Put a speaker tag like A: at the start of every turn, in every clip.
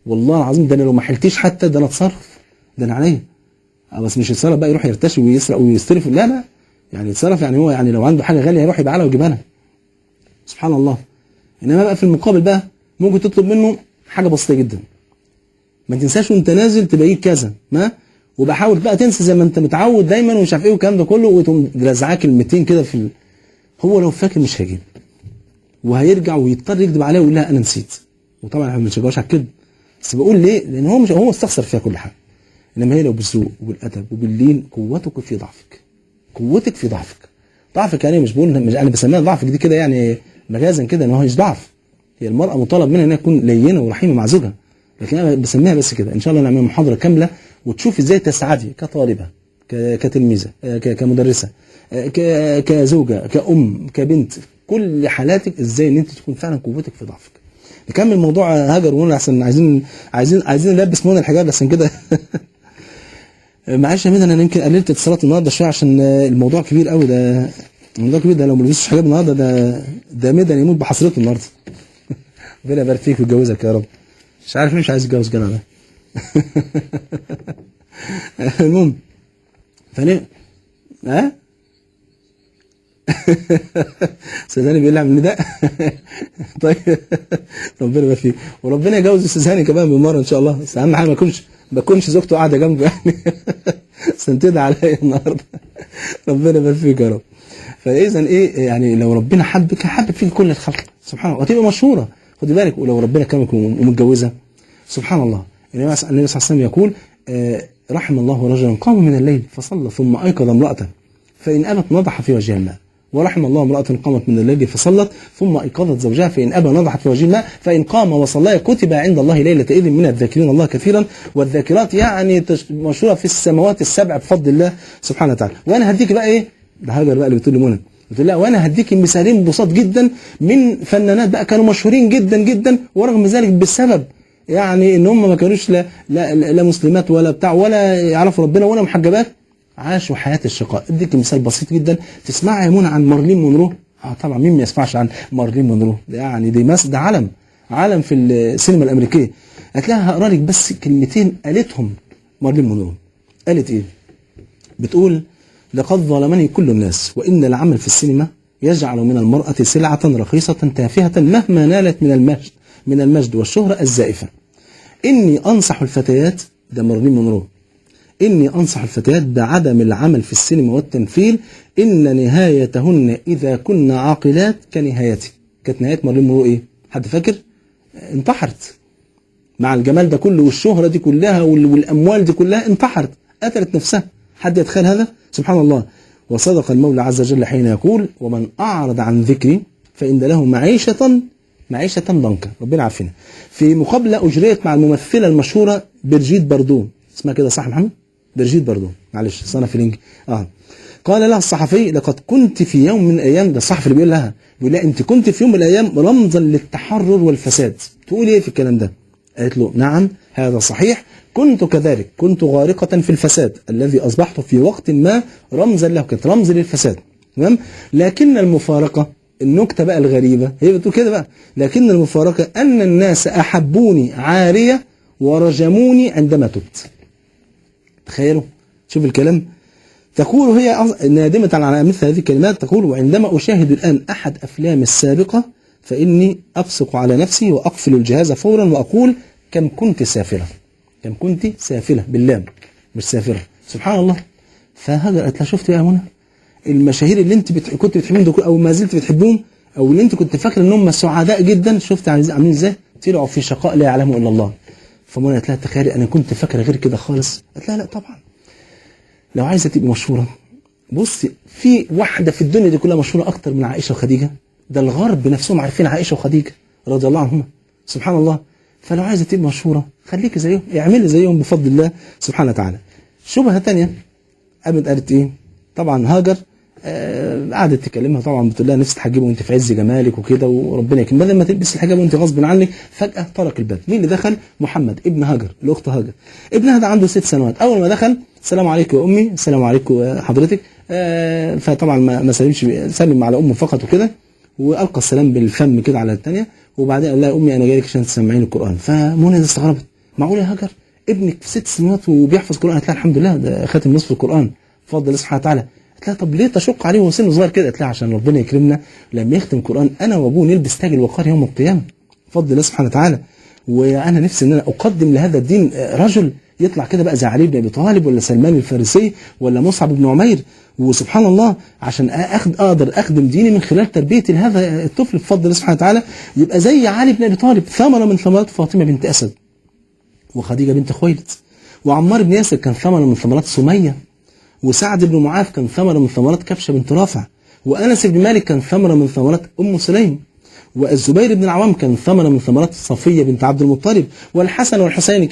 A: والله العظيم ده انا لو ما حلتيش حتى ده انا اتصرف، ده انا عليا. بس مش يتصرف بقى يروح يرتشي ويسرق ويستلف، لا لا، يعني يتصرف يعني هو يعني لو عنده حاجة غالية يروح يبيعها لها ويجيبها لها. سبحان الله. انما بقى في المقابل بقى ممكن تطلب منه حاجة بسيطة جدا، ما تنساش وانت نازل تبقى كذا، ما وبحاول بقى تنسى زي ما انت متعود دايما ومش عارف ايه والكلام ده كله، وتقوم رازعاه كلمتين كده في هو لو فاكر مش هيجيب، وهيرجع ويضطر يكذب عليها ويقول لها انا نسيت. وطبعا احنا ما بنشجعوش على الكذب، بس بقول ليه؟ لان هو مش هو استخسر فيها كل حاجة. انما هي لو بالذوق وبالادب وباللين، قوتك في ضعفك، قوتك في ضعفك. ضعفك يعني مش بقول، مش انا بسميها ضعفك دي كده يعني مجازا كده ان هو مش ضعف، هي المراة مطالب منها انها تكون لينه ورحيمه مع زوجها، لكن انا بسميها بس كده. ان شاء الله نعمل محاضرة كاملة وتشوف ازاي تسعدي كطالبه، كتلميذه، كمدرسه، كزوجة، كأم، كبنت، كل حالاتك ازاي ان انت تكون فعلا قوتك في ضعفك. نكمل موضوع هاجر ومنى عشان عايزين نلبس منى الحجاب عشان كده. معلش يا ميدان، انا يمكن قللت اتصالات النهارده شوية عشان الموضوع كبير قوي، ده الموضوع كبير، ده لو ما لبستش حجاب النهارده ده ميدان يموت بحسرته النهارده. ربنا يبارك فيك ويتجوزك يا رب. مش عارف ليه مش عايز يتجوز جدع ده. المهم فليه؟ ها؟ استاذ هاني بيقول لي اعمل نداء. طيب ربنا يبارك فيك، وربنا يجوز استاذ هاني كمان بالمرة ان شاء الله، بس اهم حاجة ما تكونش زوجته قاعدة جنبه يعني. سنتدعي عليا النهارده. ربنا يبارك فيك يا رب. فاذا ايه يعني لو ربنا حبك حبب فيك كل الخلق سبحان الله، وهتبقى مشهورة خدي بالك. ولو ربنا كرمك ومتجوزه سبحان الله. النبي صلى الله عليه وسلم يقول رحم الله رجلا قام من الليل فصلى ثم ايقظ امراته فان ابت نضح في وجهها الماء، ورحم الله امرأة قامت من الليل فصلت ثم أيقظت زوجها فإن أبى نضحت في وجه الماء، فإن قام وصلى كتب عند الله ليلة إذن من الذاكرين الله كثيرا والذاكرات، يعني مشهورة في السماوات السبع بفضل الله سبحانه وتعالى. وأنا هديك بقى إيه؟ ده هاجر بقى اللي بتقول لمنى، بتقول لها وأنا هديك مثالين بساط جدا من فنانات بقى كانوا مشهورين جدا جدا، ورغم ذلك بسبب يعني إن هم ما كانوش لا, لا, لا مسلمات ولا بتاع ولا يعرفوا ربنا ولا محجبات، عاشوا حياة الشقاء. اديك مثال بسيط جدا، تسمع يا منى عن مارلين مونرو؟ طبعا مين ما يسمعش عن مارلين مونرو؟ ده يعني دي ماس، ده علم في السينما الأمريكية. قالت لها هقرا لك بس كلمتين قالتهم مارلين مونرو. قالت ايه؟ بتقول لقد ظلمني كل الناس، وإن العمل في السينما يجعل من المرأة سلعة رخيصة تافهة مهما نالت من المجد والشهرة الزائفة. إني أنصح الفتيات، ده مارلين مونرو، إني أنصح الفتيات بعدم العمل في السينما والتمثيل، إن نهايتهن إذا كن عاقلات كنهايتي. كانت نهاية مارلين مونرو إيه؟ حد فاكر؟ انتحرت. مع الجمال ده كله والشهرة دي كلها والأموال دي كلها انتحرت، قتلت نفسها. حد يتخيل هذا؟ سبحان الله. وصدق المولى عز وجل حين يقول ومن أعرض عن ذكري فإن له معيشة ضنكا. ربنا عافينا. في مقابلة أجريت مع الممثلة المشهورة برجيت باردو، اسمها كده صح محمد؟ برجيت باردو، معلش صنع في الانجليزي. قال لها الصحفي لقد كنت في يوم من الايام، ده الصحفي اللي بيقول لها، بيقول لها انت كنت في يوم من الايام رمزا للتحرر والفساد، تقول ايه في الكلام ده؟ قالت له نعم هذا صحيح، كنت كذلك، كنت غارقة في الفساد الذي اصبحت في وقت ما رمزا له، كنت رمز للفساد، تمام؟ لكن المفارقة، النكتة بقى الغريبة، هي بتقول كده بقى، لكن المفارقة ان الناس احبوني عارية ورجموني عندما تبت. تخيلوا، شوف الكلام. تقول هي نادمة على مثل هذه الكلمات، تقول وعندما أشاهد الآن أحد أفلام السابقة فإني أبصق على نفسي وأقفل الجهاز فورا وأقول كم كنت سافلة، كم كنت سافلة باللام مش سافرة. سبحان الله. فهاجر قالت لها شفت يا منى المشاهير اللي انت كنت بتحبهم او ما زلت بتحبهم، او اللي انت كنت فاكره ان هم سعداء جدا، شفت عاملين ازاي؟ طلعوا في شقاء لا يعلمه الا الله. فمنى قالت لها تخيلي انا كنت فاكره غير كده خالص. قالت لها لا طبعا، لو عايزه تبقي مشهورة، بصي في واحدة في الدنيا دي كلها مشهورة اكتر من عائشة وخديجة، ده الغرب نفسهم عارفين عائشة وخديجة رضي الله عنهما، سبحان الله. فلو عايزه تبقي مشهورة خليكي زيهم، اعملي زيهم بفضل الله سبحانه وتعالى. شبهه ثانية قامت قالت ايه؟ طبعا هاجر قعدت تكلمها طبعا، بتقول لها نفسي تحجبي وانت في عز جمالك وكده وربنا يكرمك، بدل ما تلبسي الحجاب وانت غصب عنك. فجأة طرق الباب، مين اللي دخل؟ محمد ابن هاجر، الاخت هاجر. ابنها ده عنده 6 سنوات. اول ما دخل السلام عليكم يا امي، السلام عليكم حضرتك. فطبعا ما سلمش، سلم على امه فقط وكده، والقى السلام بالفم كده على الثانية، وبعدين قال لها يا امي انا جاي لك عشان تسمعيني القران. فمنى استغربت، معقول يا هاجر ابنك في 6 سنوات وبيحفظ قران؟ قالت لها الحمد لله ده خاتم نصف القران بفضل الله سبحانه وتعالى. قالت لها طب ليه تشق عليه وهو سنة صغير كده؟ قالت لها عشان ربنا يكرمنا لما يختم القران انا وابوه نلبس تاج الوقار يوم القيامة بفضل الله سبحانه وتعالى. وانا نفسي ان انا اقدم لهذا الدين رجل يطلع كده بقى زي علي بن ابي طالب ولا سلمان الفارسي ولا مصعب بن عمير، وسبحان الله عشان اقدر اخدم ديني من خلال تربيه هذا الطفل بفضل الله سبحانه وتعالى، يبقى زي علي بن ابي طالب ثمره من ثمرات فاطمة بنت اسد وخديجة بنت خويلد، وعمار بن ياسر كان ثمره من ثمرات سميه، وسعد بن معاذ كان ثمره من ثمرات كبشة بنت رافع، وانس بن مالك كان ثمره من ثمرات ام سليم، والزبير بن العوام كان ثمرة من ثمرات صفية بنت عبد المطلب، والحسن والحسين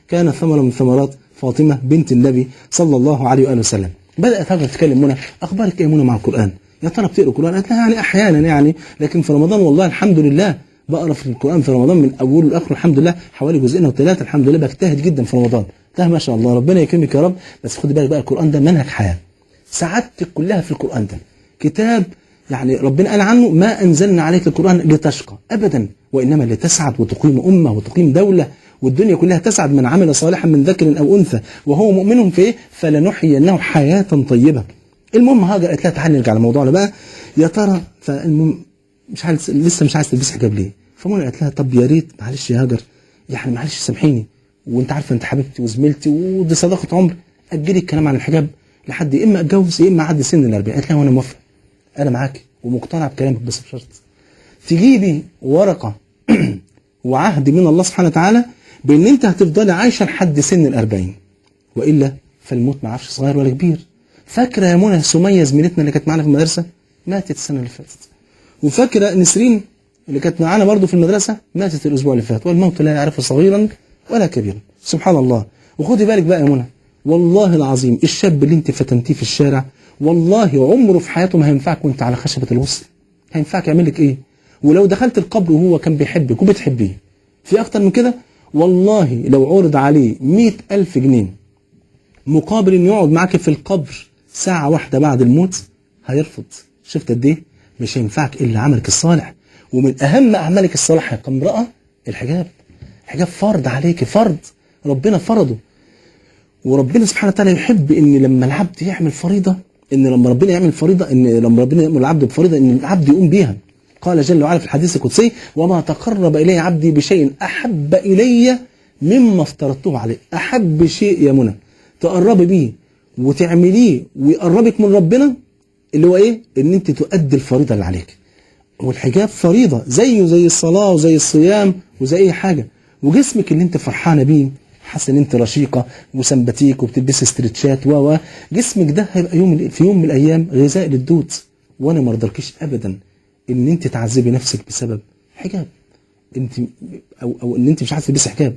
A: كان ثمرة من ثمرات فاطمة بنت النبي صلى الله عليه وآله وسلم. بدأت هاجر تتكلم منى، أخبارك إيه منى مع القرآن؟ يا ترى بتقرأ القرآن؟ قالت لها يعني أحيانا يعني، لكن في رمضان والله الحمد لله بقرأ في القرآن في رمضان من أوله لآخره الحمد لله حوالي 2 أو 3 الحمد لله، بجتهد جدا في رمضان. قالت لها ما شاء الله ربنا يكرمك يا رب، بس خدي بالك بقى القرآن ده منهج حياة، سعادتك كلها في القرآن ده، كتاب يعني ربنا قال عنه ما أنزلنا عليك القرآن لتشقى أبدا، وإنما لتسعد وتقيم أمة وتقيم دولة والدنيا كلها تسعد. من عمل صالحا من ذكر أو أنثى وهو مؤمن في إيه فلنحيينه حياة طيبة. المهم هاجر قالت لها تعالي نرجع لموضوعنا بقى، يا ترى فالمهم مش عايز لسه مش عايز تلبسي حجاب ليه؟ فمنى قالت لها طب يا ريت معلش يا هاجر، يعني معلش سامحيني وانت عارفه انت حبيبتي وزميلتي ودي صداقه عمر، اجلي الكلام عن الحجاب لحد يا اما اتجوز يا اما اعدي سن ال40. قالت لها وانا موافقة، انا معاك ومقتنع بكلامك، بس بشرط تجيبي ورقة وعهد من الله سبحانه وتعالى بان انت هتفضلي عايشه لحد سن ال40، والا فالموت ما عرفش صغير ولا كبير. فاكره يا منى سميه زميلتنا اللي كانت معانا في المدرسة ماتت السنة اللي فاتت، وفاكره نسرين اللي كانت معانا برضه في المدرسة ماتت الاسبوع اللي فات، والموت لا يعرف صغيرا ولا كبيرا سبحان الله. وخدي بالك بقى يا منى والله العظيم الشاب اللي انت فتنتيه في الشارع والله عمره في حياته ما هينفعك وانت على خشبة الوصل، هينفعك يعمل لك ايه؟ ولو دخلت القبر وهو كان بيحبك وبتحبيه في اكتر من كده، والله لو عرض عليه 100,000 جنيه مقابل انه يقعد معاك في القبر ساعة واحدة بعد الموت هيرفض. شفت قد ايه؟ مش هينفعك الا عملك الصالح، ومن اهم اعمالك الصالحة كامرأة الحجاب. الحجاب فرض عليك، فرض ربنا فرضه، وربنا سبحانه وتعالى يحب ان لما العبد يعمل فريضة، ان لما ربنا يعمل فريضة، ان لما ربنا يأمر العبد بفريضة ان العبد يقوم بيها. قال جل وعلا في الحديث القدسي: وما تقرب الي عبدي بشيء احب الي مما افترضته عليه. احب شيء يا منى تقربي بيه وتعمليه ويقربك من ربنا اللي هو ايه؟ ان انت تؤدي الفريضة اللي عليك. والحجاب فريضة زيه زي الصلاة وزي الصيام وزي اي حاجة. وجسمك اللي انت فرحانة بيه، حاسه ان انت رشيقه وسمباتيك وبتلبسي استرتشات و جسمك ده هيبقى في يوم من الايام غذاء للدود. وانا ما ارضلكيش ابدا ان انت تعذبي نفسك بسبب حجاب، انت او ان انت مش عايزه تلبسي حجاب.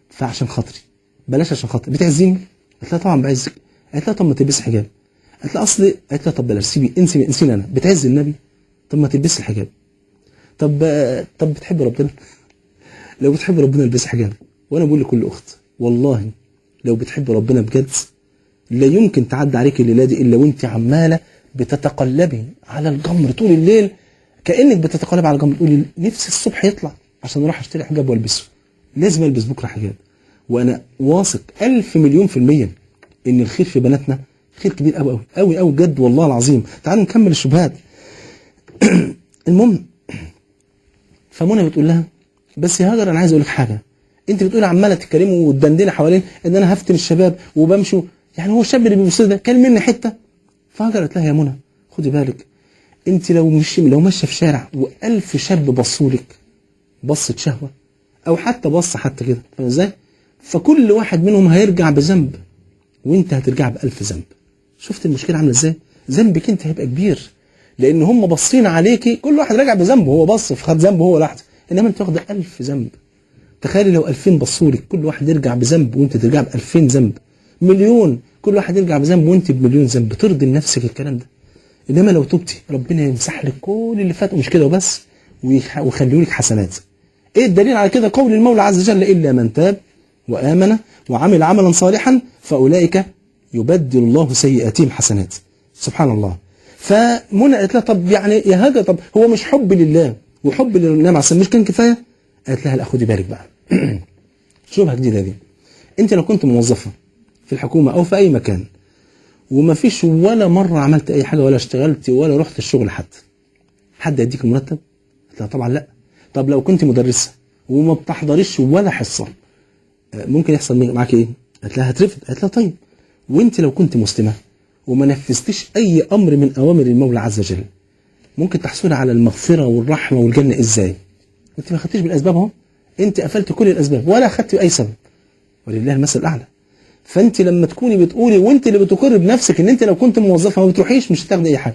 A: فعشان خاطري بلاش، عشان خاطري بتعزيني؟ قالت لها طبعا بعزك. قالت لها طب ما تلبسي حجاب. قالت لها اصل، قالت لها طب بلاش، سيبي، انسي انسيني انا، بتعز النبي، طب ما تلبسي الحجاب. طب بتحب ربنا؟ لو بتحب ربنا البسي حجاب. وانا بقول لكل اخت والله لو بتحب ربنا بجد لا يمكن تعدي عليك الليلة دي الا وانت عماله بتتقلبي على الجمر طول الليل، كانك بتتقلبي على الجمر، تقولي نفسي الصبح يطلع عشان اروح اشتري حجاب والبسه، لازم البس بكره حجاب. وانا واثق 1000,000,000% ان الخير في بناتنا خير كبير قوي قوي قوي قوي بجد والله العظيم. تعالوا نكمل الشبهات. المهم فمنى بتقول لها بس يا هاجر انا عايز اقول لك حاجة، انت بتقولي عماله تتكلموا وتدندني حوالين ان انا هفتن الشباب وبمشوا، يعني هو الشاب اللي بيبص ده كان مني حتة؟ فهاجر قالت لها يا منى خدي بالك، انت لو ماشية في شارع و1000 شاب بصوا لك بصة شهوة او حتى بصة حتى كده، فاهم ازاي؟ فكل واحد منهم هيرجع بذنب وانت هترجع ب1000 ذنب. شفت المشكلة عامله ازاي؟ ذنبك انت هيبقى كبير لان هم باصين عليكي، كل واحد راجع بذنبه، هو بص فخد ذنبه هو لوحده، انما انت واخده 1000 ذنب. تخيلي لو 2000 بصوا لك كل واحد يرجع بذنب وانت ترجع ب2000 ذنب، 1,000,000 كل واحد يرجع بذنب وانت ب1,000,000 ذنب. ترضي لنفسك الكلام ده؟ انما لو تبتي ربنا يمسح لك كل اللي فات، ومش كده وبس، ويخليه لك حسنات. ايه الدليل على كده؟ قول المولى عز وجل: الا من تاب وامن وعمل عملا صالحا فاولئك يبدل الله سيئاتهم حسنات. سبحان الله. فمنى قالت لها طب يعني يا هاجر، طب هو مش حب لله وحب للنبي عليه الصلاة والسلام مش كان كفاية؟ قالت لها لا خدي بالك بقى. شبهه جديدة دي. انت لو كنت موظفة في الحكومة او في اي مكان وما فيش ولا مرة عملت اي حاجة ولا اشتغلت ولا رحت الشغل حتى، حد يديك مرتب؟ لا طبعا لا. طب لو كنت مدرسه وما بتحضريش ولا حصة، ممكن يحصل معاك ايه؟ قالت لها هترفض. قالت لها طيب وانت لو كنت مسلمة وما نفذتيش اي امر من اوامر المولى عز وجل، ممكن تحصلي على المغفرة والرحمة والجنة ازاي؟ انت ما خدتيش بالاسباب اهو، انت قفلت كل الاسباب ولا خدت اي سبب، ولله المثل الاعلى. فانت لما تكوني بتقولي وانت اللي بتقر بنفسك ان انت لو كنت موظفة ما بتروحيش مش هتاخدي اي حاجة.